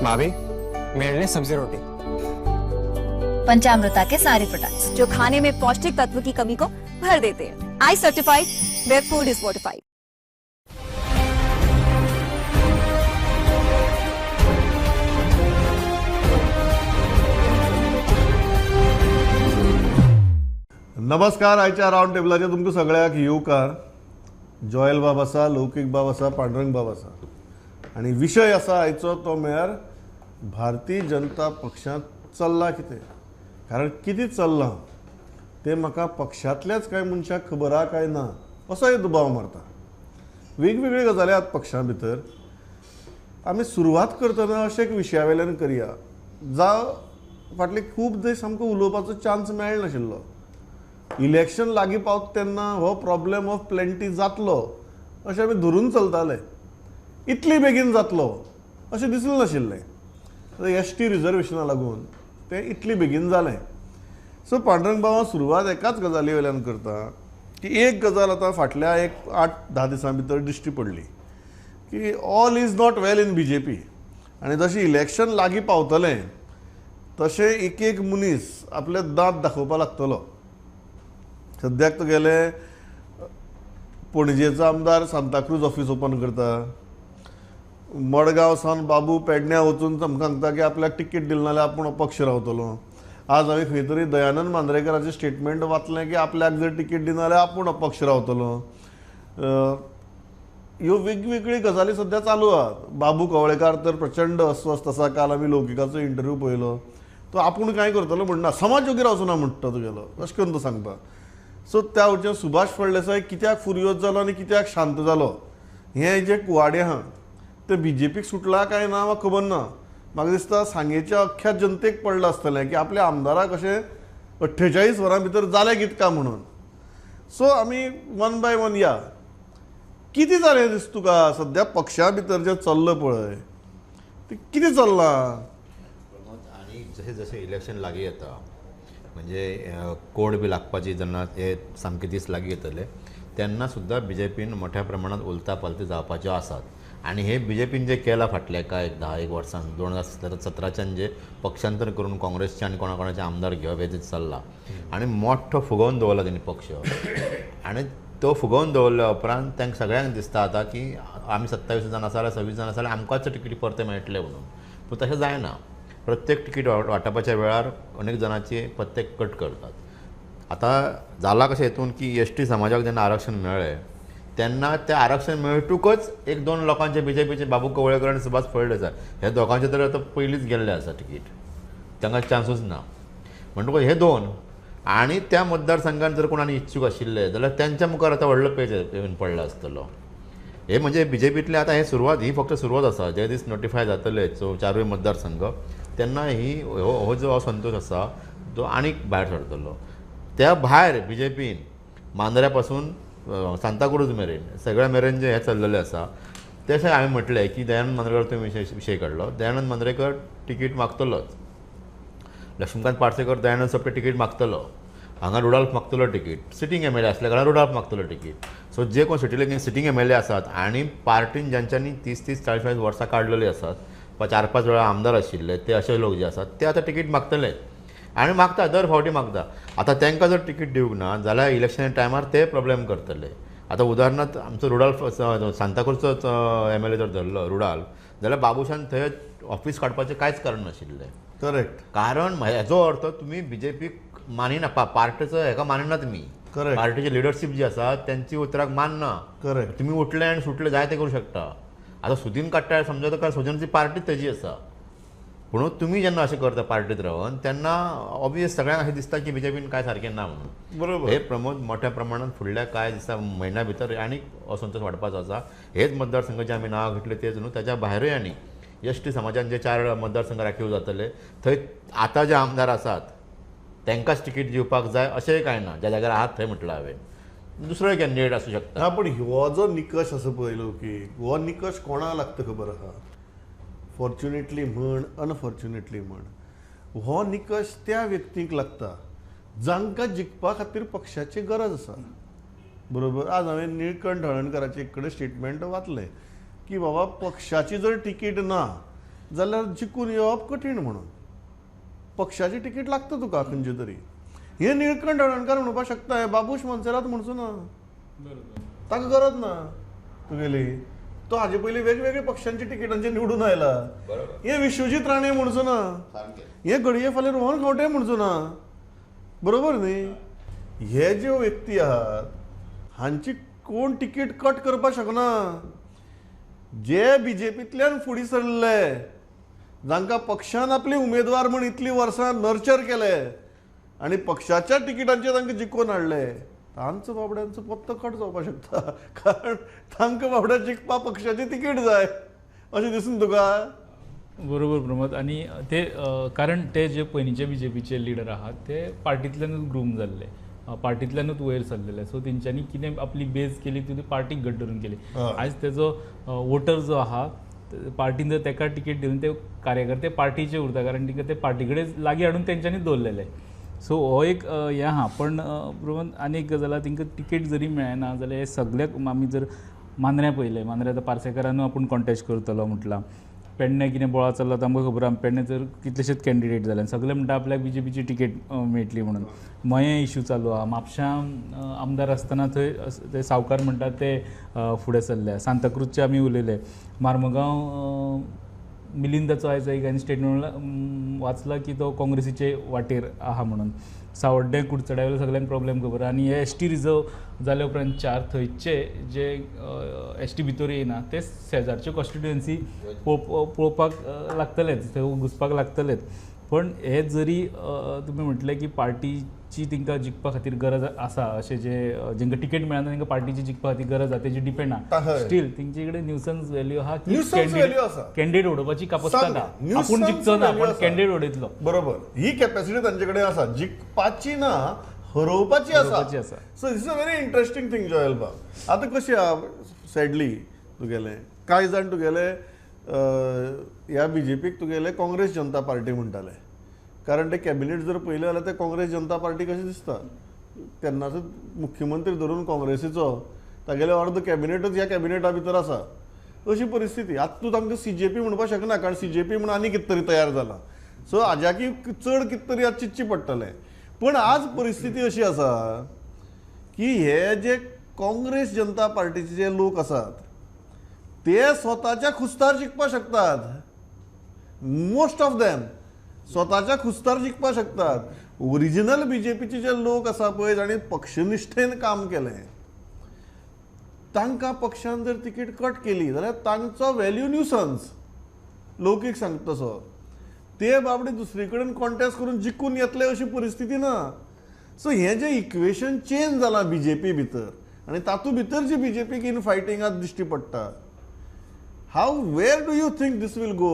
भाभी, मेरे लिए सब्जी रोटी। पंचामृता के सारे प्रोडक्ट्स जो खाने में पौष्टिक तत्व की कमी को भर देते हैं। I certified, where food is fortified. नमस्कार, आयच्या रावंड टेबलाचेर तुमकां सगळ्यांक येवकार। जॉयल बाब आसा, लौकीक बाब आसा, पांडुरंग बाब आसा आनी विशय आसा आयचो तो म्हळ्यार भारतीय जनता पक्षांत चल्लां कितें, कारण कितें चल्लां तें म्हाका पक्षांतल्याच कांय मनशाक खबर आहा काय ना असोय दुबाव मारता। वेगवेगळ्यो गजाली आहात पक्षां भितर। आमी सुरवात करतना अशें एक विशया वयल्यान करया जावं फाटले खूब दीस आमकां उलोवपाचो चान्स मेळनाशिल्लो। इलेक्शन लागीं पावता तेन्ना हो प्रॉब्लेम ऑफ प्लेंटी जातलो अशें आमी धरून चलताले, इतली बेगीन जातलो अशें दिसलें नाशिल्लें। एस टी रिजर्वेशना लागून तें इतली बेगीन जालें। सो पांडुरंग बाबा, सुरवात एकाच गजाली वयल्यान करता की एक गजाल आतां फाटल्या एक 8-10 दिसां भितर दिश्टी पडली की all is not well in B J P. आनी जशें इलेक्शन लागीं पावतलें तशें एक एक मनीस आपले दांत दाखोवपाक लागतलो। सद्याक तो गेले पणजेचो आमदार सांताक्रूज ऑफिस ओपन करता, मडगांव सावन बाबू पेडण्या वचून आमकां सांगता की आपल्याक तिकीट दिली ना जाल्यार आपूण अपक्ष रावतलो। आज हांवें खंय तरी दयानंद मांद्रेकराचें स्टेटमेंट वाचलें की आपल्याक जर तिकीट दिना जाल्यार आपूण अपक्ष रावतलो। ह्यो वेगवेगळी गजाली सद्या चालू आहात। बाबू कवळेकार तर प्रचंड अस्वस्थ आसा। काल आमी लौकिकाचो इंटरव्यू पळयलो, तो आपूण कांय करतलो म्हणना, समाज योगी रावचो ना म्हणटा तुगेलो अशें करून तो सांगता। सो त्या वटेन सुभाष फळदेसाय कित्याक फुरयोज जालो आनी कित्याक शांत जालो हें जें कुवाडें आहा तें बी जे पीक सुटलां काय ना म्हाका खबर ना। म्हाका दिसता सांगेच्या अख्ख्या जनतेक पडलां आसतलें की आपल्या आमदाराक अशें 48 वरां भितर जालें कितें काय म्हणून। सो आमी वन बाय वन या, कितें जालें दिसता तुका सद्या पक्षा भितर जें चल्लां पळय तें कितें चल्लां? आनी जशें जशें इलेक्शन लागीं येता म्हणजे कोड बी लागपाची जेन्ना हे सामके दीस लागीं येतले तेन्ना सुद्दां बी जे पीन मोठ्या प्रमाणात उलता पालती जावपाच्यो आसात। आनी हे बी जे पीन जे केलां फाटल्या काय 10 वर्सां 2017च्यान जे पक्षांतर करून काँग्रेसचे आनी कोणा कोणाचे आमदार घेवप हें चल्लां आनी मोठो फुगोवन दवरला तेणी पक्ष। आनी तो फुगोवन दवरल्या उपरांत तांकां सगळ्यांक दिसता आतां की आमी 27 जाण आसा जाल्यार 26 जाण आसा जाल्यार आमकांच तिकेटी परते मेळटले म्हणून, पूण तशें जायना। प्रत्येक तिकीट वांटपाच्या वेळार अनेक जाणांचे पत्ते कट करतात। आतां जालां कशें हितून की एस टी समाजाक जेन्ना आरक्षण मेळ्ळें तेन्ना तें आरक्षण मेळटकच 1-2 लोकांचे बी जे पीचे बाबू कवळेकर आनी सुभाष फळदेसाय ह्या दोगांचे तर आतां पयलींच गेल्ले आसा तिकीट, तांकां चान्सूच ना। म्हणटकूच हे दोन आनी त्या मतदारसंघान जर कोण आनी इच्छूक आशिल्ले जाल्यार तेंच्या मुखार आतां व्हडलो पेज येवन पडला आसतलो। हे म्हणजे बी जे पींतले आतां हे सुरवात, ही फक्त सुरवात आसा। जे दीस नोटिफाय जातले चारूय मतदारसंघ तेन्ना ही हो जो असंतोष आसा तो आनीक भायर सरतलो। त्या भायर बी जे पीन मांद्र्या पासून सांताक्रूज मेरेन सगळ्या मेरेन जे हें चल्लेलें आसा तशें हांवें म्हटलें की दयानंद मांद्रेकर तुमी विशय काडलो, दयानंद मांद्रेकर तिकीट मागतलोच, लक्ष्मीकांत पार्सेकर दयानंद सोपटे तिकीट मागतलो, हांगा रुडाल्फ मागतलो ticket, sitting M L A आसल्या कारणान रुडाल्फ मागतलो तिकीट। सो जे कोण सिटींग एम एल ए आसात आनी पार्टीन ज्यांच्यांनी 30-30, 40-40 वर्सां काडलेली आसात, 4-5 वेळा आमदार आशिल्ले ते अशे लोक जे आसात ते आतां तिकीट मागतले आनी मागता, दर फावटी मागता। आतां तांकां जर तिकीट दिवंक ना जाल्यार इलेक्शना टायमार ते प्रॉब्लेम करतले। आतां उदाहरणार्थ आमचो रुडाल्फ सांताक्रूजचोच एम एल ए जर धरलो रुडाल्फ जाल्यार बाबूशान थंय ऑफिस काडपाचें कांयच कारण नाशिल्लें। करेक्ट, कारण हेजो अर्थ तुमी बी जे पीक मानिना, पार्टीचो हेका मानिना तुमी, पार्टीची लिडरशीप जी आसा तेंची उतराक मानना। करेक्ट, तुमी उठले आनी सुटले जाय ते करूं शकता। आतां सुदीन काडटा समजा ताका सुदीनाची पार्टीच तेजी आसा, पूण तुमी जेन्ना अशें करता पार्टीत रावन तेन्ना ऑब्वियस सगळ्यांक अशें दिसता की बी जे पीन कांय सारकें ना म्हणून। बरोबर, हे प्रमोद मोठ्या प्रमाणात फुडल्या कांय दिसा म्हयन्या भितर आनीक असंतोष वाडपाचो आसा। हेच मतदारसंघ जे आमी नांवां घेतले तेच न्हू, ताच्या भायरूय आनी एस टी समाजान जे 4 मतदारसंघ राखीव जातले थंय आतां जे आमदार आसात तांकांच तिकीट दिवपाक जाय अशेंय कांय ना। ज्या जाग्यार आहात थंय म्हटलां हांवें दुसरोय कॅन्डिडेट आसूं शकता। ना, पूण हो जो निकश आसा पळय की हो निकश कोणाक लागता खबर आहा? फॉर्च्युनेटली म्हण अनफॉर्च्युनेटली म्हण हो निकश त्या व्यक्तींक लागता जांकां जिखपा खातीर पक्षाची गरज आसा। बरोबर, आज हांवें निळकंठ हळर्णकराचे एक कडेन स्टेटमेंट वाचलें की बाबा पक्षाची जर तिकीट ना जाल्यार जिखून येवप कठीण म्हणून पक्षाची तिकीट लागता तुका खंयची तरी. हे निळकंठ हळर्णकार म्हणपाक शकता, बाबूश मोन्सेरात म्हणचो ना, ताका गरज ना तुगेली. तो हाजे पयलीं वेगवेगळे पक्षांच्या तिकिटांचे निवडून आयला. हे विश्वजीत राणे म्हणचो ना, हे घडये फाल्यां रोहन खंवटे म्हणचो ना, बरोबर न्ही. हे ज्यो व्यक्ती आहात हांची कोण तिकीट कट करपाक शकना. जे बीजेपींतल्यान फुडें सरले, जांकां पक्षान आपले उमेदवार म्हूण इतलीं वर्सां नर्चर केले आनी पक्षाच्या तिकिटांचेर तांकां जिखोवन हाडले, तांचो बाबड्यांचो पत्तो कट जावपाक शकता, कारण तांकां बाबड्या जिखपाक पक्षाची तिकीट जाय अशें दिसून तुका. बरोबर प्रमोद. आनी ते कारण ते जे पयलींचे बीजेपीचे लिडर आहात ते पार्टींतल्यानूच ग्रूम जाल्ले, पार्टींतल्यानूच वयर सरलेले. सो तेंच्यांनी कितें आपली बेज केली ती पार्टीक घट धरून केली. आयज तेजो वोटर जो आहा पार्टीन जर तेका तिकीट दिवन ते कार्यकर्ते पार्टीचे उरता, कारण तिका ते पार्टी कडेन लागीं हाडून तेंच्यांनी दवरलेले. सो हो एक हें आहा. पण प्रमोद आनी एक गजाल आहा, तेंकां तिकेट जरी मेळना जाल्यार हे सगळ्याक आमी जर मांद्र्यां पळयलें, मांद्र्यां आतां पार्सेकारानूय आपूण कॉन्टेस्ट करतलो म्हटलां, पेडणे कितें बोळा चल्ला तो आमकां खबर आहा, पेडणे तर कितलेशेच कॅन्डिडेट जाले, सगळे म्हणटा आपल्याक बीजेपीची तिकेट मेळटली म्हणून. मयें इशू चालू आहा, म्हापशां आमदार आसतना थंय ते सावकार म्हणटात ते फुडें सरले, सांताक्रूजचे आमी उलयले, मार्मगांव मिलिंदाचो आयज एक आनी स्टेटमेंट वाचला की तो काँग्रेसीचे वाटेर आहा म्हणून. सावड्डें कुडचड्या वयलो सगळ्यांक प्रॉब्लेम खबर. आनी हे एस टी रिजर्व जाल्या उपरांत चार थंयचे जे एस टी भितर येयना ते शेजारच्यो कॉन्स्टिट्युएन्सी पळोवपाक लागतलेच, थंय घुसपाक लागतलेच. पण हे जरी तुमी म्हटलें की पार्टीची तांकां जिखपा खातीर गरज आसा, अशें जे जेंकां तिकेट मेळना तांकां पार्टीची जिखपा खातीर गरज आसा, तेजी डिपेंड आहा. स्टील तेंचे कडेन न्यूसन्स व्हॅल्यू आहा की कॅन्डिडेट उडोवपाची कापस्ताद आहा, आपूण जिखचो ना पण कॅन्डिडेट उडयतलो. बरोबर, ही कॅपॅसिटी तांचे कडेन आसा, जिखपाची ना हरोवपाची आसा. So this is a very interesting thing Joel बाब. आतां कशें आहा सॅडली तुगेलें कांय जाण तुगेले ह्या बीजेपीक तुगेले काँग्रेस जनता पार्टी म्हणटाले, कारण ते कॅबिनेट जर पळयलें जाल्यार ते काँग्रेस जनता पार्टी कशें दिसता. तेन्नाच मुख्यमंत्री धरून काँग्रेसीचो तागेले अर्द कॅबिनेटच ह्या कॅबिनेटा भितर आसा, अशी परिस्थिती. आतां तूं तांकां सीजेपी म्हणपाक शकना, कारण सीजेपी म्हणून आनी कितें तरी तयार जाला. सो हाज्याकी चड कितें तरी आतां चिंतचें पडटलें. पण आज परिस्थिती अशी आसा की हे जे काँग्रेस जनता पार्टीचे जे लोक आसात ते स्वताच्या खुस्तार जिखपाक शकतात, मोस्ट ऑफ दॅम स्वताच्या खुस्तार जिखपाक शकतात. ओरिजिनल बीजेपीचे जे लोक आसा पळय जाणी पक्षनिश्ठेन काम केलें तांकां पक्षान जर तिकीट कट केली जाल्यार तांचो व्हॅल्यू न्यूसन्स लौकीक सांगता तसो ते बाबडे दुसरे कडेन कॉन्टेस्ट करून जिखून येतले अशी परिस्थिती ना. सो हें जें इक्वेशन चेंज जालां बीजेपी भितर आनी तातूंत भितर जी बीजेपीक इन फायटींग आज दिश्टी पडटा. How, where do you think this will go?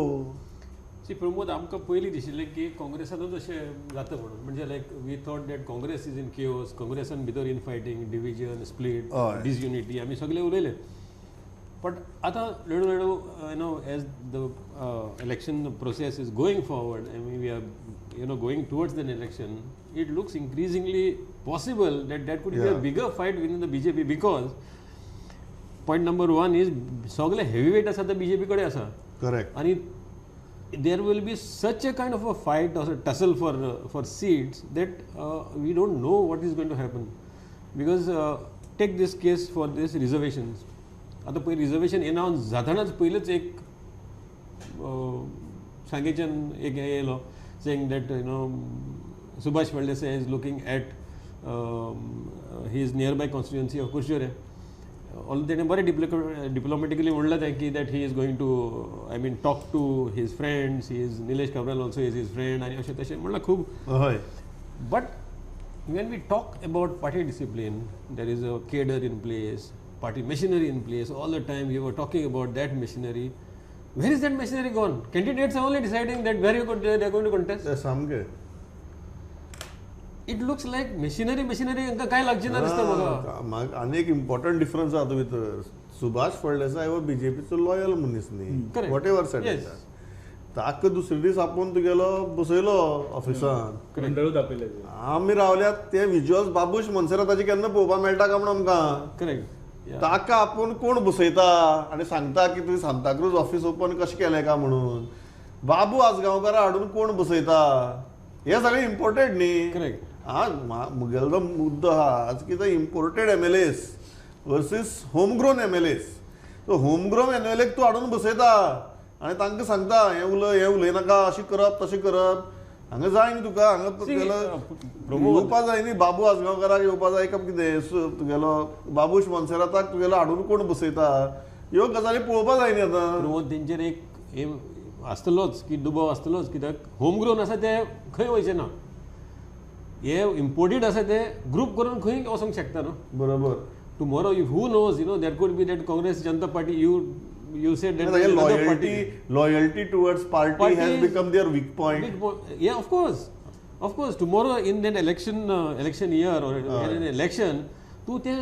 See, Pramod, आमकां पयलीं दिशिल्लें की काँग्रेसानूच अशें जाता म्हणून, म्हणजे like we thought that Congress is in chaos, काँग्रेसान भितर in fighting, division, split, disunity आमी सगळे उलयले. बट आतां लेडू लेडू you know as the election process is going forward, I mean we are you know going towards the election, it looks increasingly possible that that could be a bigger fight within the BJP. Because point number one is सगळे heavyweight आसा ते BJP कडेन आसा. Correct. आनी there will be such a kind of a fight or tussle for seats that we don't know what is going to happen. Because take this case for this reservations. आतां पयलीं reservation announce जातनाच पयलींच एक सांगेच्यान एक हें येयलो saying that you know Subhash Phaldesai is looking at his nearby constituency of Curchorem. Although तेणें बरें डिप्लोमॅटिकली म्हणलां तें की that he is going to I mean talk to his friends, his Nilesh Cabral also is his friend आनी अशें तशें म्हणलां खूब. हय. But when we talk about party discipline, there is a cadre in place, party machinery in place. All the time we were talking about that machinery. Where is that machinery gone? Candidates are only deciding that where you they are going to contest. सामकें. It looks like machinery machinery हांकां कांय लागची ना दिसता म्हाका. आनी एक important difference आहा तातूंत भितर, सुभाष फळदेसाय हो बीजेपीचो लॉयल मनीस न्ही, what ever said. ताका दुसरे दीस आपोवन तुगेलो बसयलो ऑफिसान, आमी रावल्यात ते विज्युअल्स बाबूश मोन्सेराताचे केन्ना पळोवपाक मेळटा काय म्हणून आमकां. करेक्ट. ताका आपोवन कोण बसयता आनी सांगता की तुवें सांताक्रूज ऑफिस ओपन कशें केलें काय म्हणून. बाबू आजगांवकारा हाडून कोण बसयता हे सगळें इम्पोर्टेड न्ही. करेक्ट. हा मुगेलो जो मुद्दो आहा आज कितें imported MLAs versus homegrown MLAs. So homegrown एमएलएक तूं हाडून बसयता आनी तांकां सांगता हें उलय हें उलयनाका, अशें करप तशें करप. हांगा जाय न्ही तुका, हांगा तुगेलो येवपा जाय न्ही बाबू आजगांवकाराक येवपा जाय काय कितें, तुगेलो बाबूश मोन्सेराताक तुगेलो हाडून कोण बसयता, ह्यो गजाली पळोवपा जाय न्ही. आतां प्रमोद तेंचेर एक एम आसतलोच की दुबाव आसतलोच, कित्याक होमग्रोन आसा ते खंय वयचे ना, हे इम्पोर्टेड आसा ते ग्रूप करून खंय वचोंक शकता न्हू. बरोबर. Tomorrow if who knows, you know, there could be that Congress Janata Party, you said that loyalty towards party has become their weak point. Yeah, of course, of course. Tomorrow in that election election year or in election तूं ते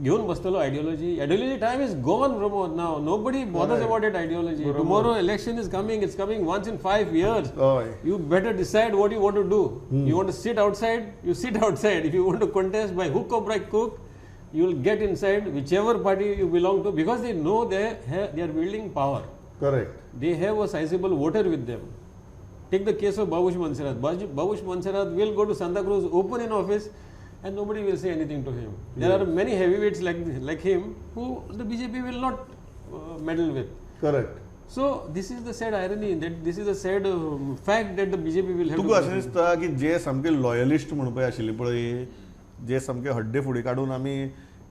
घेवन बसतलो ideology. Ideology time is gone Pramod. Now nobody bothers about that ideology. Tomorrow election is coming, it's coming once in 5 years. You better decide what you want to do. You want to sit outside, you sit outside. If you want to contest by hook or by crook, you will get inside whichever party you belong to, because they know they are building power. Correct. They have a sizable voter with them. Take the case of Babush Monserrate. Babush Monserrate will go to Santa Cruz, open an office, and nobody will say anything to him. There are many heavyweights like him who the BJP will not meddle with. Correct. So this is the sad irony, that this is a sad fact that the BJP will have. तुका अशें दिसता की जे सामके loyalist म्हणपा आशिल्ले पळय, जे सामके हड्डे फुडें काडून आमी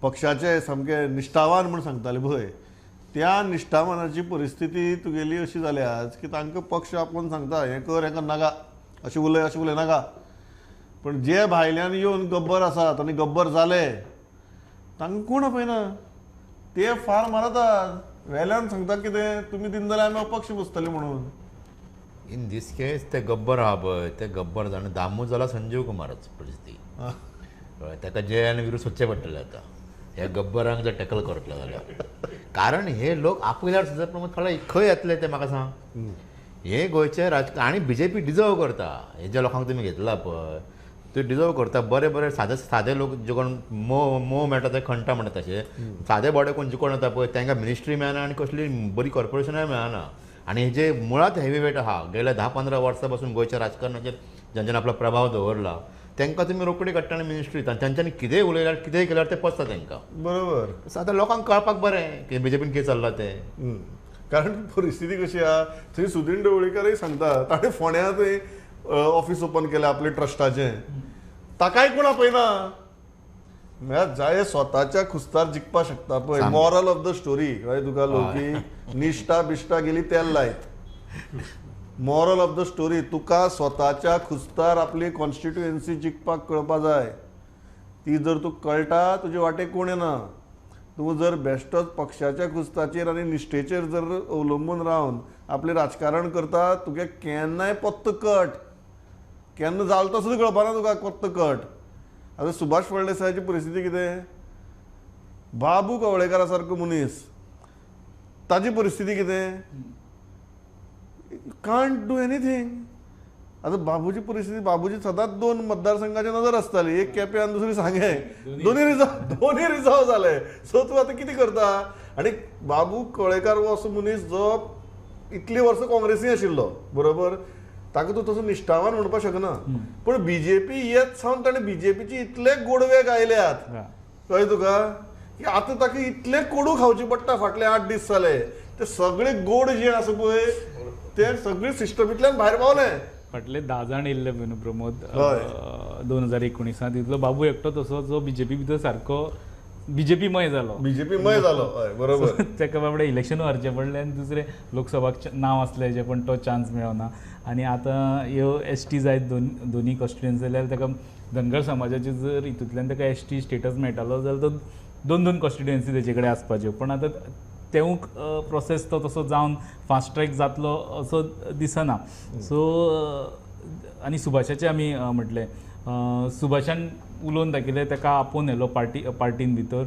पक्षाचे सामके निश्ठावान म्हूण सांगताले पळय, त्या निश्ठावानाची परिस्थिती तुगेली अशी जाल्या आज की तांकां पक्ष आपोवन सांगता हें कर हें कर नाका, अशें उलय अशें उलय नाका. पण जे भायल्यान येवन गब्बर आसात आनी गब्बर जाले तांकां कोण आपयना, ते फार मारतात वेल्यान सांगता कितें तुमी दिना जाल्यार आमी अपक्ष बसतले म्हणून. इन दीस केस ते गब्बर आहा पळय, ते गब्बर जाण दामू जाला संजीव कुमाराच परिस्थिती, ताका जे आनी विरूद्ध सोदचें पडटलें आतां ह्या गब्बरांक जर टॅकल करतलो जाल्यार. कारण हे लोक आपल्यार सुद्दां प्रमोद थोडे खंय येतले ते म्हाका सांग. हे गोंयचे राजकारण आनी बीजेपी डिजर्व करता, हे ज्या लोकांक तुमी घेतला पळय ते डिजर्व करता. बरे बरे सादे सादे लोक जे कोण मोव मेळटा ते खणटा म्हणटा तशे सादे बोडे कोण जे कोण येता पळय तांकां मिनिस्ट्री मेळना आनी कसली बरी कॉर्पोरेशनाय मेळना. आनी हे जे मुळांत हेवी वेट आहा गेल्या 10-15 वर्सां पासून गोंयच्या राजकारणाचेर ज्यांच्यानी आपलो प्रभाव दवरला तांकां तुमी रोखडी काडटा आनी मिनिस्ट्री तांच्यांनी कितेंय उलयल्यार कितेंय केल्यार तें पचता तांकां. बरोबर. आतां लोकांक कळपाक बरें की बीजेपीन कितें चल्लां तें. कारण परिस्थिती कशी आहा थंय सुदीन ढवळीकारय सांगता ताणें फोंड्या थंय ऑफिस ओपन केलें आपलें ट्रस्टाचें, ताकाय कोण आपयना. म्हळ्यार जाय स्वताच्या खुस्तार जिखपाक शकता पळय. मॉरल ऑफ the story कळ्ळें तुका, लोकी निश्ठा बिश्ठा गेली तेल लायत. मॉरल ऑफ the story, तुका स्वताच्या खुस्तार आपली कॉन्स्टिट्युएन्सी जिखपाक कळपा जाय. ती जर तुका कळटा तुजे वाटेक कोण येना. तूं जर बेश्टोच पक्षाच्या खुस्ताचेर आनी निश्ठेचेर जर अवलंबून रावन आपलें राजकारण करता, तुगे केन्नाय पत्त कट केन्ना जालो तो सुद्दां कळपाना तुका पत्त कट. आतां सुभाष फळदेसायाची परिस्थिती कितें, बाबू कवळेकारा सारको मनीस, ताजी परिस्थिती कितें, कांट do anything. आतां बाबूची परिस्थिती, बाबूची सदांच दोन मतदारसंघाची नजर आसताली, एक केपें आनी दुसरी सांगें, दोनूय रिजर्व जाले. सो तूं आतां कितें करता. आनी बाबू कवळेकार हो असो मनीस जो इतलीं वर्सां काँग्रेसी आशिल्लो, बरोबर, ताका तूं तसो निश्ठावान म्हणपाक शकना. पूण बीजेपी येत सावन ताणें बीजेपीची इतले गोडवे गायल्यात, कळ्ळें तुका, की आतां ताका इतले कोडू खावचे पडटा. फाटले 8 दीस जाले ते सगळे गोड जे आसा पळय ते सगळे सिस्टमींतल्यान भायर पावले. फाटले 10 जाण येयल्ले पळय न्हू प्रमोद 2019 तितलो बाबू एकटो तसो जो बीजेपी भितर सारको बीजेपी मय जालो, बीजेपी मय जालो. हय बरोबर. ताका बाबडे इलेक्शन हारचें पडलें आनी दुसरें लोकसभाक नांव आसलें जें, पण तो चान्स मेळना. आनी आतां ह्यो एस टी जायत दोनी कॉन्स्टिट्युएन्सी जाल्यार ताका धनगर समाजाचे जर हितूंतल्यान ताका एस टी स्टेटस मेळटालो जाल्यार तो 2-2 कॉन्स्टिट्युएन्सी तेजे कडेन आसपाच्यो. पण आतां तेवूय प्रोसेस तो तसो जावन फास्ट ट्रॅक जातलो असो दिसना. सो आनी सुभाषाचें आमी म्हटलें, सुभाषान उलोवन दाखयलें, ताका आपोवन व्हेलो पार्टीन भितर,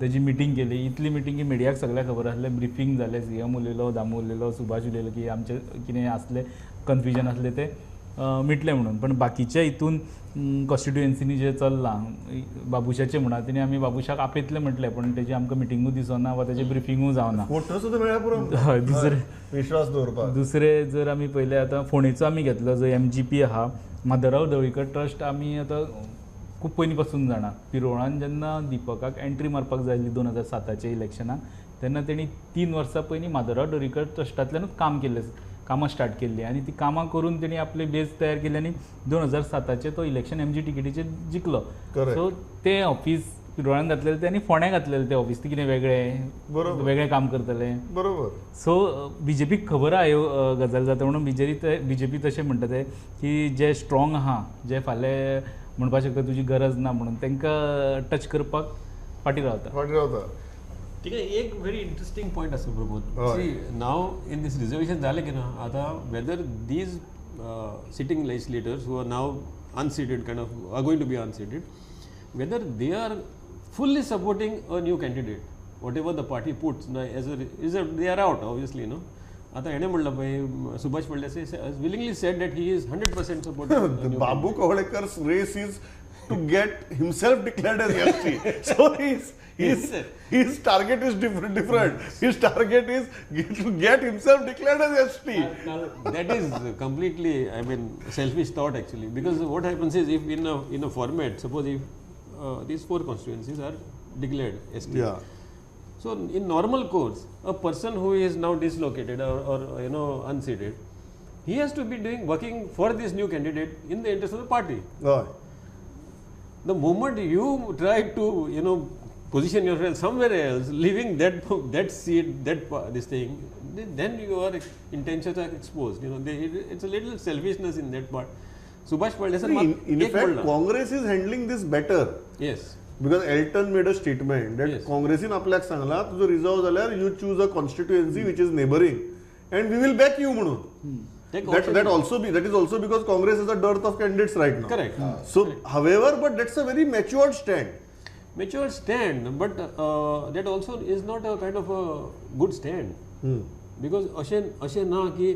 तेजी मिटींग केली. इतली मिटींग की मिडियाक सगळ्याक खबर आसलें, ब्रिफींग जालें, सीएम उलयलो, दामू उलयलो, सुभाष उलयलो की आमचें कितें आसलें कन्फ्युजन आसलें तें मिटलें म्हणून. पण बाकीच्या हितून कॉन्स्टिट्युएन्सीनी जें चल्लां बाबुशाचें म्हणा, तेणी आमी बाबुशाक आपयतले म्हटलें, पण तेजी आमकां मिटिंगूय दिसना वा तेजें ब्रिफिंगूय जावना. वोटर सुद्दां मेळ्ळ्यार पुरो. हय, दुसरें विश्वास दवरपाक. दुसरें जर आमी पळयलें आतां फोंडेचो आमी घेतलो जो MGP आहा, माधवराव ढवळीकर ट्रस्ट आमी आतां खूब पयलीं पासून जाणा. पिरोळान जेन्ना दिपकाक एंट्री मारपाक जाय आसली 2007च्या इलेक्शनाक, तेन्ना तेणी 3 वर्सां पयलीं माधवराव ढवळीकर ट्रस्टांतल्यानूच काम केल्लें, कामां स्टार्ट केल्लीं आनी ती कामां करून तेणी आपले बेज तयार केली आनी 2007चें तो इलेक्शन MG टिकेटीचेर जिखलो. सो तें ऑफीस पिरोळान घातलेलें तें आनी फोंड्या घातलेलें तें ऑफीस, तें कितें वेगळें वेगळें काम करतलें. बरोबर. सो बीजेपीक खबर आहा ह्यो गजाल जाता म्हणून बीजेपी तशें म्हणटा ते की जे स्ट्रॉंग आहा, जे फाल्यां म्हणपाक शकता तुजी गरज ना म्हणून, तांकां टच करपाक फाटीं रावता. फाटीं रावता. ठीक आहे, एक व्हेरी इंटरेस्टिंग पॉयंट आसा Pramod. See now in this reservation जालें की ना, आतां whether these sitting legislators who are now unseated, kind of are going to be unseated, whether they are fully supporting a new candidate, whatever the party puts, as a reserve, they are out obviously, no. आतां हेणें म्हणलां पळय, Subhash Phaldesai willingly said that he is 100% supporting. Babu Kavalekar's race is to get himself declared as ST. So his target is different. His target is to get himself declared as ST. That is completely, I mean, selfish thought actually. Because what happens is, if in a format, suppose if these 4 constituencies are declared ST. Yeah. So in normal course, a person who is now dislocated or you know unseated, he has to be working for this new candidate in the interest of the party. Right. The moment you try to, you know, position yourself somewhere else, leaving that seat, that this thing, then your intentions are exposed. You know, it's a little selfishness in that part. Subhash Phaldesai, in fact, Congress is handling this better. Yes. Because Elton made a statement that yes. Congress in आपल्याक सांगला तुझो reserve जाल्यार you choose a constituency which is neighbouring and we will back you म्हणून. That is also because Congress is a dearth of candidates right now. Correct. So, correct. However, but that's a very matured stand. Mature stand, but that also is not a kind of a good stand. Because अशें ना की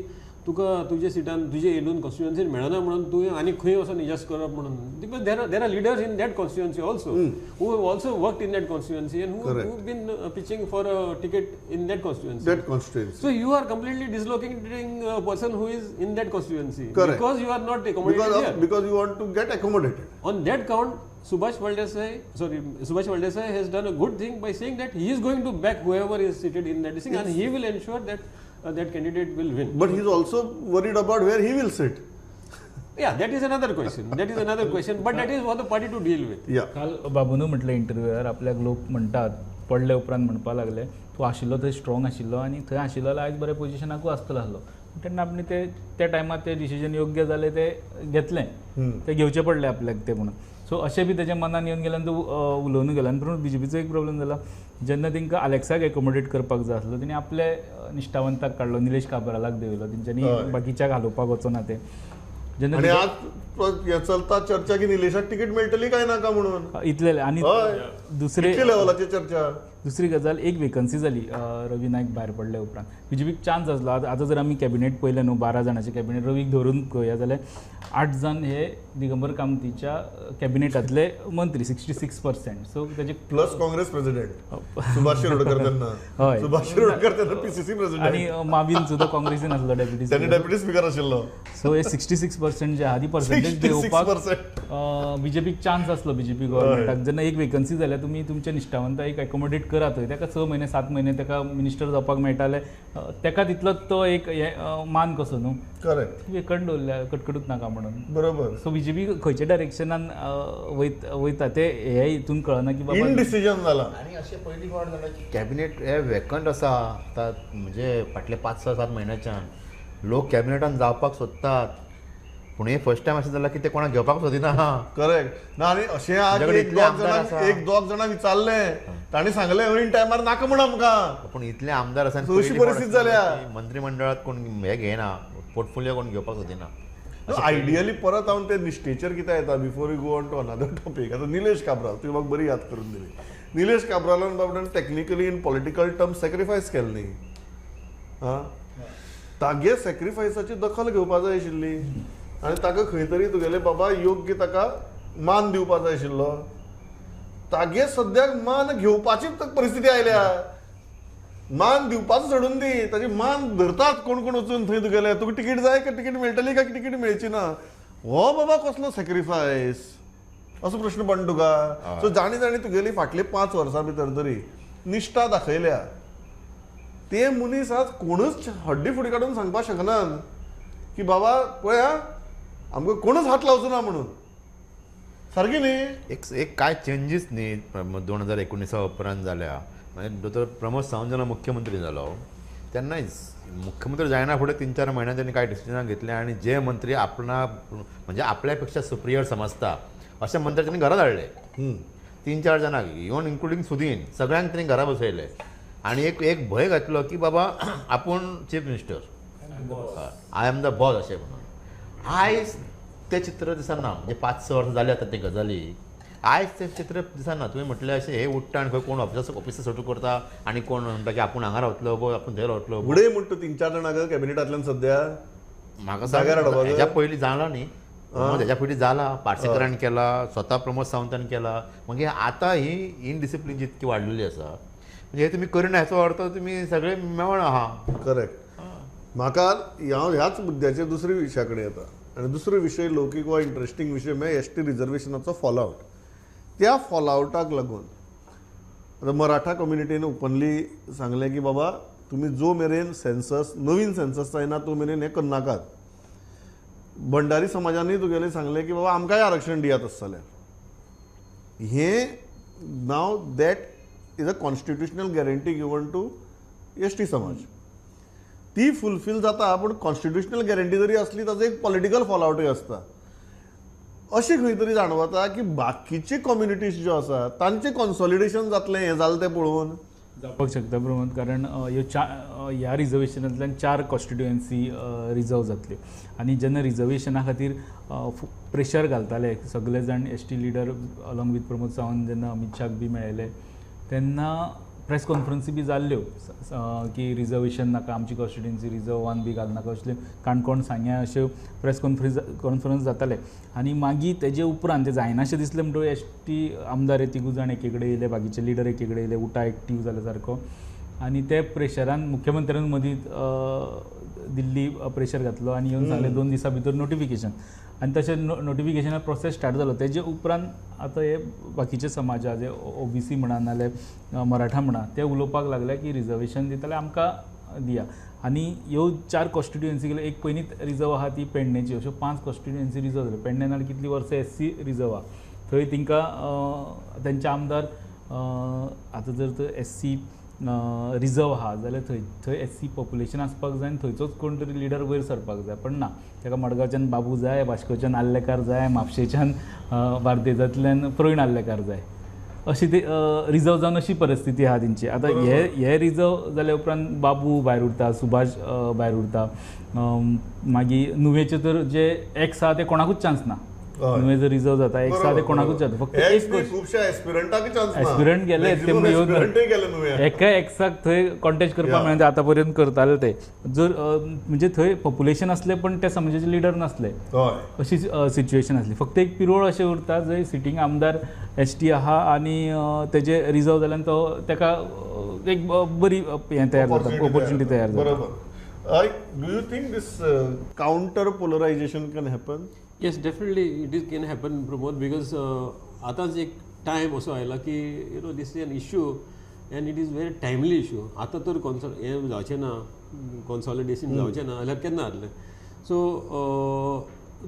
तुका तुजे सिटान तुजे येवन कॉन्स्टिट्युएन्सीन मेळना म्हणून तुवें आनी खंय वचून एडजस्ट करप म्हणून. Because there are leaders in that constituency also who have also worked in that constituency and who have been pitching for a ticket in that constituency. That constituency. So you are completely dislocating a person who is in that constituency. Correct. Because you are not accommodated here. Because you want to get accommodated. On that count, Subhash Phaldesai has done a good thing by saying that he is going to back whoever is seated in that thing and he will ensure that that candidate will win. But he is also worried about where he will sit. Yeah, that is another question. That is another question. But that is for the party to deal with. Yeah. काल बाबून म्हटलें इंटरव्यूआर आपल्याक लोक म्हणटात पडले उपरांत म्हणपाक लागले तूं आशिल्लो थंय स्ट्रॉंग आशिल्लो आनी थंय आशिल्लो जाल्यार आयज बऱ्या पोजिशनाकूय आसतलो आसलो. तेन्ना आपणे ते त्या टायमार ते डिसिजन योग्य जालें ते घेतलें, ते घेवचें पडलें आपल्याक तें म्हणून. सो अशें बी तेज्या मनान येवन गेल्यान तूं उलोवन गेलो. आनी पूण बीजेपीचो एक प्रॉब्लम जाला, जेन्ना तांकां आलेक्साक एकोमोडेट करपाक जाय आसलो तेणी आपले निश्ठावंताक काडलो, निलेश काब्रालाक देंवयलो, तेंच्यांनी बाकीच्याक हालोवपाक वचना ते. जेन्ना आज चलता चर्चा की निलेशाक तिकीट मेळटली काय नाका म्हणून इतले. आनी दुसरे लेवलाची चर्चा. दुसरी गजाल, एक वेकन्सी जाली रवी नायक भायर पडले उपरांत बीजेपीक चान्स आसलो. आतां जर आमी कॅबिनेट पळयलें न्हू, 12 जाणांचें कॅबिनेट रवीक धरून पळोवया जाल्यार 8 जाण हे दिगंबर कामतीच्या कॅबिनेटांतले मंत्री, 66%. सो तेजे प्लस काँग्रेस प्रेसिडेंट सुभाष शिरोडकर त्यांना, हय सुभाष शिरोडकर त्यांना पीसीसी प्रेसिडेंट, आनी माविन सुद्दां काँग्रेसीन आसलो डेप्युटी, त्यांनी डेप्युटी स्पीकर आशिल्लो. सो हे 66% जे आहा ती पर्सेंटेज देंवपाक बीजेपीक चान्स आसलो. बीजेपी गव्हर्मेंटाक जेन्ना एक वेकन्सी जाल्यार तुमी तुमच्या निश्ठावंता एक एकोमोडेट करात थंय, ताका 6 म्हयने 7 म्हयने ताका मिनिस्टर जावपाक मेळटाले, ताका तितलो तो एक मान कसो न्हू. करेक्ट. वेकंड दवरल्या कटकटूच नाका म्हणून. बरोबर. सो बीजेपी खंयच्या डायरेक्शनान वयता ते हे हितून कळना की बाबा इनडिसिजन जाला. आनी अशें पयली फावट जालां की कॅबिनेट हे वेकंट आसा आतां, म्हणजे फाटले 5, 6, 7 म्हयन्याच्यान लोक कॅबिनेटान जावपाक सोदतात, पूण हे फर्स्ट टायम अशें जालां की ते कोणाक घेवपाक सोदिना. करेक्ट. ना आनी अशें आहा की एक दोग जाणां विचारलें, तांणी सांगलें ऐन टायमार नाका म्हूण आमकां. पूण इतले आमदार आसा, अशी परिस्थिती जाल्या, मंत्रीमंडळात कोण हे घेयना, पोर्टफोलिओ कोण घेवपाक सोदिना. आयडियली परत हांव ते निश्ठेचेर कितें येता before you go on to another topic. आतां निलेश काब्राल तुवें म्हाका बरी याद करून दिली. निलेश काब्रालान बाबड्यान technically in political terms sacrifice केलें न्ही. आं, तागे सॅक्रिफायसाची दखल घेवपा जाय आशिल्ली. आनी ताका खंय तरी तुगेले बाबा योग्य ताका मान दिवपा जाय आशिल्लो. तागे सद्याक मान घेवपाची परिस्थिती आयल्या. मान दिवपाचो सोडून दी, ताजी मान धरतात कोण कोण वचून थंय तुगेले, तुका तिकीट जाय काय तिकीट मेळटली काय तिकीट मेळची ना, हो बाबा कसलो सॅक्रिफायस असो प्रश्न पडटा तुका. सो जाणी जाणी तुगेली फाटले 5 वर्सां भितर तरी निश्ठा दाखयल्या ते मनीस आज कोणूच हड्डी फुडी काडून सांगपाक शकनात की बाबा पळया आमकां कोणूच हात लावचो ना म्हणून. सारकी न्ही? एक एक काय चेंजीस न्ही 2019 उपरांत जाल्या. म्हणजे दोतोर प्रमोद सावंत जेन्ना मुख्यमंत्री जालो तेन्ना मुख्यमंत्री जायना फुडें 3-4 म्हयन्यान त्यांनी काय डिसिजनां घेतले आनी जे मंत्री आपणा म्हणजे आपल्या पेक्षा सुप्रियर समजता अशे मंत्री त्यांनी घरा धाडले 3-4 जाणांक, इवन इन्क्लुडींग सुदीन, सगळ्यांक त्यांनी घरा बसयले आनी एक एक भंय घातलो की बाबा आपूण chief minister, I am the boss अशें म्हणून. आयज तें चित्र दिसना, म्हणजे 5-6 वर्सां जाली आतां ते गजाली, आयज तें चित्र दिसना. तुवें म्हटलें अशें हे उठ्ठा आनी खंय कोण ऑफिसर सुटू करता आनी कोण म्हणटा की आपूण हांगा रावतलो गो, आपूण थंय रावतलो. उडय म्हणटा 3-4 जाणां कॅबिनेटांतल्यान सद्या म्हाका सांग, हेज्या पयलीं जाला न्ही, हेज्या पयलीं जाला, पार्सेकरान केला, स्वता प्रमोद सावंतान केला. मागीर आतां ही इनडिसिप्लीन जितकी वाडलेली आसा, म्हणजे हे तुमी करिना हेचो अर्थ तुमी सगळे मेवण आहा. करेक्ट. म्हाका हांव ह्याच मुद्द्याचेर दुसऱ्या विशया कडेन येता आनी दुसरो विशय लौकीक वा इंट्रस्टींग विशय म्हळ्यार एस टी रिजर्वेशनाचो फॉलआवट. त्या फॉलआवटाक लागून आतां मराठा कम्युनिटीन ओपनली सांगलें की बाबा तुमी जो मेरेन सेन्सस, नवीन सेन्सस जायना तो मेरेन हें करनाकात. भंडारी समाजानूय तुगेलें सांगलें की बाबा आमकांय आरक्षण दियात आसत जाल्यार. हें now that is a constitutional guarantee given to S T समाज, ती फुलफील जाता, पूण कॉन्स्टिट्युशनल गॅरंटी जरी आसली ताजो एक पॉलिटिकल फॉलआवटूय आसता. अशें खंय तरी जाणवता की बाकीचे कम्युनिटीज ज्यो आसा तांचें कॉन्सॉलिडेशन जातलें हें जालें तें पळोवन जावपाक शकता प्रमोद. कारण ह्यो ह्या रिजर्वेशनांतल्यान 4 कॉन्स्टिट्युएन्सी रिजर्व जातल्यो आनी जेन्ना रिजर्वेशना खातीर प्रेशर घालताले सगळे जाण S T leader along with Pramod Sawant जेन्ना अमीत शाक बी मेळयले तेन्ना प्रेस कॉन्फरन्सी बी जाल्ल्यो की रिजर्वेशन नाका, आमची कॉन्स्टिट्युएन्सी रिजर्वान बी घालनाका, असले काणकोण सांग्यां अश्यो प्रेस कॉन्फरन्स जाताले. आनी मागीर तेजे उपरांत ते जायनाशें दिसलें म्हणटकूच एस टी आमदार हे तिगूय जाण एके कडेन येयले, बाकीचे लिडर एके कडेन येयले, उटा एक्टीव जाले सारको आनी ते प्रेशरान मुख्यमंत्र्यान मदीं दिल्ली प्रेशर घातलो आनी येवन सांगलें 2 दिसां भितर नोटिफिकेशन. आनी तशें नोटिफिकेशना प्रोसेस स्टार्ट जालो. तेजे उपरांत आतां हे बाकीचे समाज जे ओबीसी म्हणा नाल्यार मराठा म्हणा ते उलोवपाक लागले की रिजर्वेशन दितले आमकां दिया. आनी ह्यो 4 कॉन्स्टिट्युएन्सी गेल्यो, एक पयलींच रिजर्व आहा ती पेडणेची, अश्यो 5 कॉन्स्टिट्युएन्सी रिजर्व जाल्यो. पेडणे नाल्यार कितलीं वर्सां एस सी रिजर्व आहा, थंय तांकां तेंचे आमदार आतां जर तर एस सी रिजर्व आहा जाल्यार थंय थंय एस सी पॉप्युलेशन आसपाक जाय आनी थंयचोच कोण तरी लिडर वयर सरपाक जाय. पण ना, ताका मडगांवच्यान बाबू जाय, वास्कोच्यान आर्लेकार जाय, म्हापशेच्यान बार्देजांतल्यान प्रवीण आर्लेकार जाय, अशी ती रिजर्व जावन अशी परिस्थिती आहा तेंची. आतां हे हे रिजर्व जाल्या उपरांत बाबू भायर उरता, सुभाष भायर उरता, मागीर नुवेचे तर जे एक्स आहा ते कोणाकूच चान्स ना. नुवें जर रिजर्व जाता एक्स आहा ते कोणाकूच जाता, फक्त एक एस्पिरंट गेले ते एका एक्साक थंय कॉन्टेस्ट करपाक मेळना. आतां पर्यंत करताले ते, जर म्हणजे थंय पॉप्युलेशन आसलें पण त्या समाजाचे लिडर नासले, अशी सिच्युएशन आसली. फक्त एक पिरोळ अशें उरता जंय सिटींग आमदार एस टी आहा आनी तेजे रिजर्व जाल्यान तो ताका एक बरी हें तयार जाता, ऑपॉर्च्युनिटी तयार जाता. बरोबर. Do you think this counter polarization can happen? Yes, definitely it is can happen, Pramod, because आतांच एक टायम असो आयला की you know this is an issue and it is very timely issue. आतां तर हें जावचें ना, कॉन्सॉलिडेशन जावचें ना जाल्यार केन्ना जातलें. So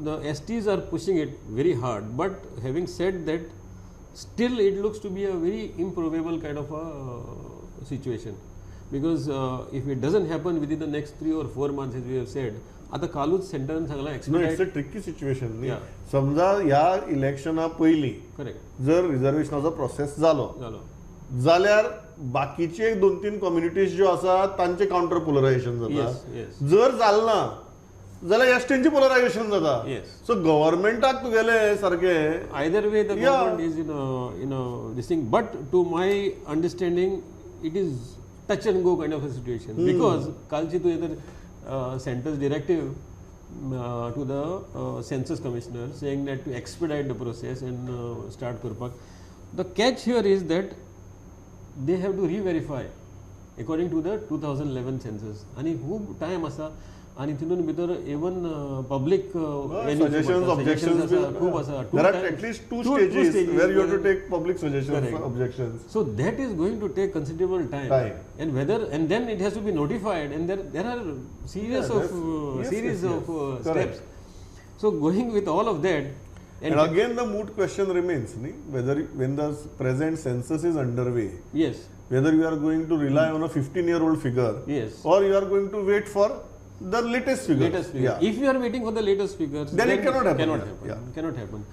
the S Ts are pushing it very hard, but having said that still it looks to be a very improbable kind of a situation, because if it doesn't happen within the next 3 or 4 months as we have said. आता कालूच सेंटरान सांगला it's a tricky situation न्ही. समजा ह्या इलेक्शना पयलीं correct जर रिजर्वेशनाचो process जालो जाल्यार बाकीचे 2-3 कम्युनिटीज ज्यो आसा तांचे कावंटर पोलरायझेशन जाता. जर जालें ना जाल्यार एसटींचे पोलरायझेशन जाता. सो गव्हर्मेंटाक तुगेले सारकें either way the government is in a this thing, but to my understanding it is touch and go kind of a situation. Because कालची तुवें तर centres directive to the census commissioner saying that to expedite the process and start करपाक. The catch here is that they have to reverify according to the 2011 census आनी खूब time आसा आनी तितून भितर इवन पब्लीक suggestions, objections खूब आसा. There are at least two stages where you have to take public suggestions, objections. So that is going to take considerable time. And whether and then it has to be notified and there are series of steps. So going with all of that. And again the moot question remains, whether when the present census is underway, yes, whether you are going to rely on a 15-year-old figure, yes, or you are going to wait for the latest figure. Latest figure. Yeah. If you are waiting for the latest figures, then it cannot happen. Cannot happen.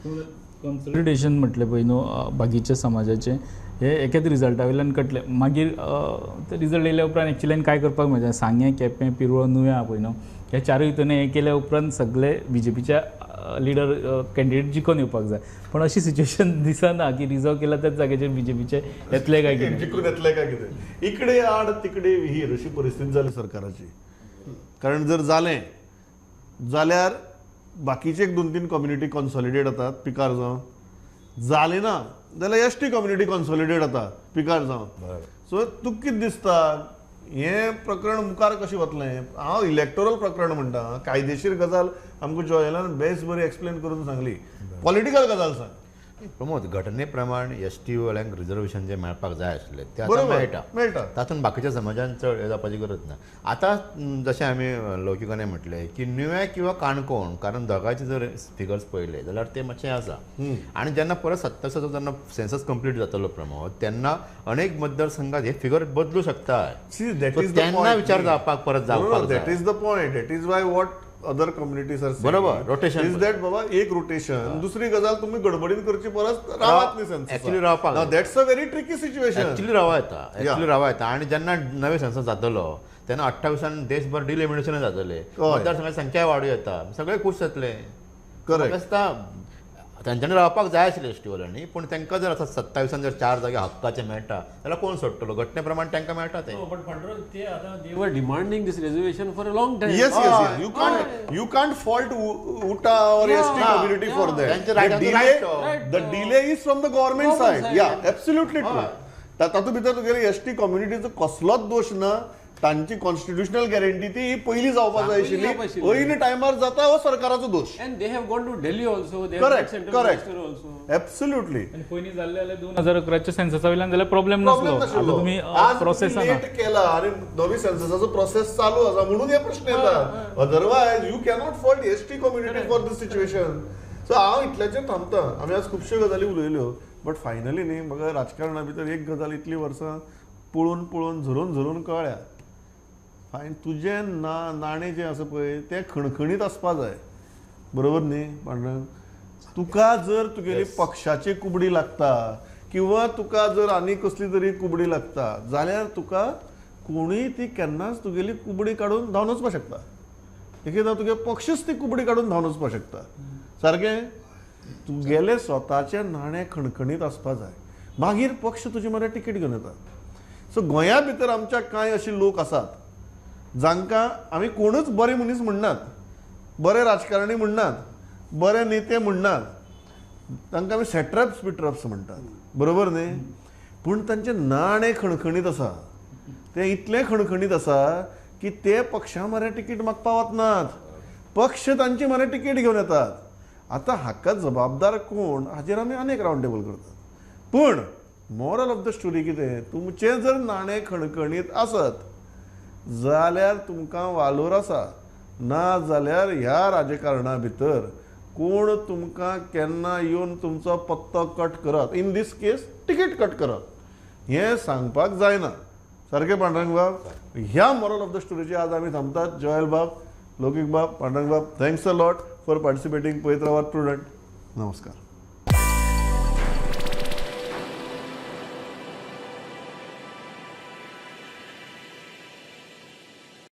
Consolidation म्हटलें पळय न्हू बाकीच्या समाजाचें हे एकेच रिजल्टा वयल्यान कटलें. मागीर ते रिजल्ट येयल्या उपरांत एक्चुअली काय करपाक मेळटा, सांगें, केपें, पिरवळ, नुव्यां पळय न्हू ह्या चारूय हितून हें केल्या उपरांत सगळे बीजेपीच्या लिडर कॅन्डिडेट जिखून येवपाक जाय. पण अशी सिच्युएशन दिसना की रिजर्व केला त्याच जाग्याचेर बीजेपीचे येतले काय कितें, जिखून येतले काय कितें. इकडे आड तिकडे विहीर अशी परिस्थिती जाली सरकाराची. कारण जर जालें जाल्यार बाकीचे एक 2-3 कम्युनिटी कॉन्सॉलिडेट जातात पिकार जावन, जालें ना जाल्यार एस टी कम्युनिटी कॉन्सॉलिडेट जाता पिकार जावन. सो तुका कितें दिसता हें प्रकरण मुखार कशें वतलें? हांव इलेक्टोरल प्रकरण म्हणटा, कायदेशीर गजाल आमकां जॉयलान बेस बरी एक्सप्लेन करून सांगली, पॉलिटिकल गजाल सांग. प्रमोद, घटने प्रमाण एस टी वाल्यांक रिजर्वेशन जे मेळपाक जाय आशिल्लें तें आतां मेळटा मेळटा, तातूंत बाकीच्या समाजान चड हें जावपाची गरज ना. आतां जशें आमी लौकिकाने म्हटलें की नुवें किंवा काणकोण, कारण दोगांयचे जर फिगर्स पळयले जाल्यार ते मातशें आसा. आनी जेन्ना परत 27 जेन्ना सेन्सस कंप्लीट जातलो प्रमोद, तेन्ना अनेक मतदारसंघात हे फिगर बदलू शकता. तेन्ना विचार जावपाक परत जावपाक. That is the point, that is why what other communities are बरोबर रोटेशन is that बाबा एक रोटेशन. दुसरी गजाल तुम्ही गडबडीन करची परत रावात न्ही सेन्सस एक्चुअली रावपाक. That's a very tricky situation. Actually रावा येता, एक्चुअली रावा येता. आनी जेन्ना नवे सेन्सस जातलो तेन्ना 28 देशभर डिलिमिनेशन जातले, मतदारसंघाची संख्या वाडू येता, सगळे खूश जातले. करेक्ट आसता तांच्यांनी रावपाक जाय आशिल्लें एस टी वाल्यांनी, पूण तांकां जर आतां 27 जर 4 जागे हक्काचे मेळटा जाल्यार कोण सोडटलो? घटने प्रमाण तांकां मेळटा तें. बट पांडुरंग, ते आतां they were demanding this reservation for a long time. Yes yes yes, you can't fault UTA or ST community for that. The delay is from the government side. Yeah, absolutely true. तातूंत भितर तुगेले S T कम्युनिटीचो कसलोच दोश ना, तांची constitutional guarantee ती पयली जावपाक जाय आशिल्ली, ऐन टायमार जाता हो सरकाराचो दोश. And they have gone to Delhi also, they correct correct, absolutely. आनी पयलीं जाल्लें जाल्यार 2011च्या सेन्ससा वयल्यान जाल्यार प्रॉब्लेम नासलो. आतां तुमी प्रोसेस लेट केला आनी नवी सेन्ससाचो प्रोसेस चालू आसा म्हणून हे प्रश्न येता. Otherwise you cannot fault S T community for this situation. So हांव इतल्याचेर थांबता. आमी आज खुबश्यो गजाली उलयल्यो, बट फायनली न्ही म्हाका राजकारणा भितर एक गजाल इतली वर्सां पळोवन पळोवन झरोवन झरोवन कळ्ळ्या, फायन तुजें नाणें जें आसा पळय तें खणखणीत आसपा जाय, बरोबर न्ही पांडुरंग? तुका जर तुगेली पक्षाची कुबडी लागता किंवा तुका जर आनी कसली तरी कुबडी लागता जाल्यार तुका कोणूय ती केन्नाच तुगेली कुबडी काडून धांवन वचपाक शकता. एकदां तुगे पक्षच ती कुबडी काडून धांवन वचपाक शकता. सारकें तुगेलें स्वताचें नाणें खणखणीत आसपा जाय, मागीर पक्ष तुजे मरे तिकीट घेवन येता. सो गोंया भितर आमच्या कांय अशे लोक आसात जांकां आमी कोणूच बरे मनीस म्हणनात, बरे राजकारणी म्हणनात, बरे नेते म्हणनात, तांकां आमी सेट्रप्स बिट्रप्स म्हणटात, बरोबर न्ही? पूण तांचें नाणें खणखणीत आसा, तें इतलें खणखणीत आसा की ते पक्षा मरे तिकीट मागपा वचनात, पक्ष तांची मरे तिकीट घेवन येतात. आतां हाका जबाबदार कोण हाचेर आमी अनेक रावंड टेबल करतात. पूण मॉरल ऑफ the story कितें, तुमचें जर नाणें खणखणीत आसत जाल्यार तुमकां वालोर आसा, ना जाल्यार ह्या राजकारणा भितर कोण तुमकां केन्ना येवन तुमचो पत्तो कट करत, in this case ticket cut करत, हें सांगपाक जायना. सारकें पांडुरंग बाब? ह्या मॉरल ऑफ the स्टोरीचेर आज आमी थांबतात. जॉयल बाब, लौकीक बाब, पांडुरंग बाब, thanks a lot for participating. पळयत रावात प्रुडंट. नमस्कार.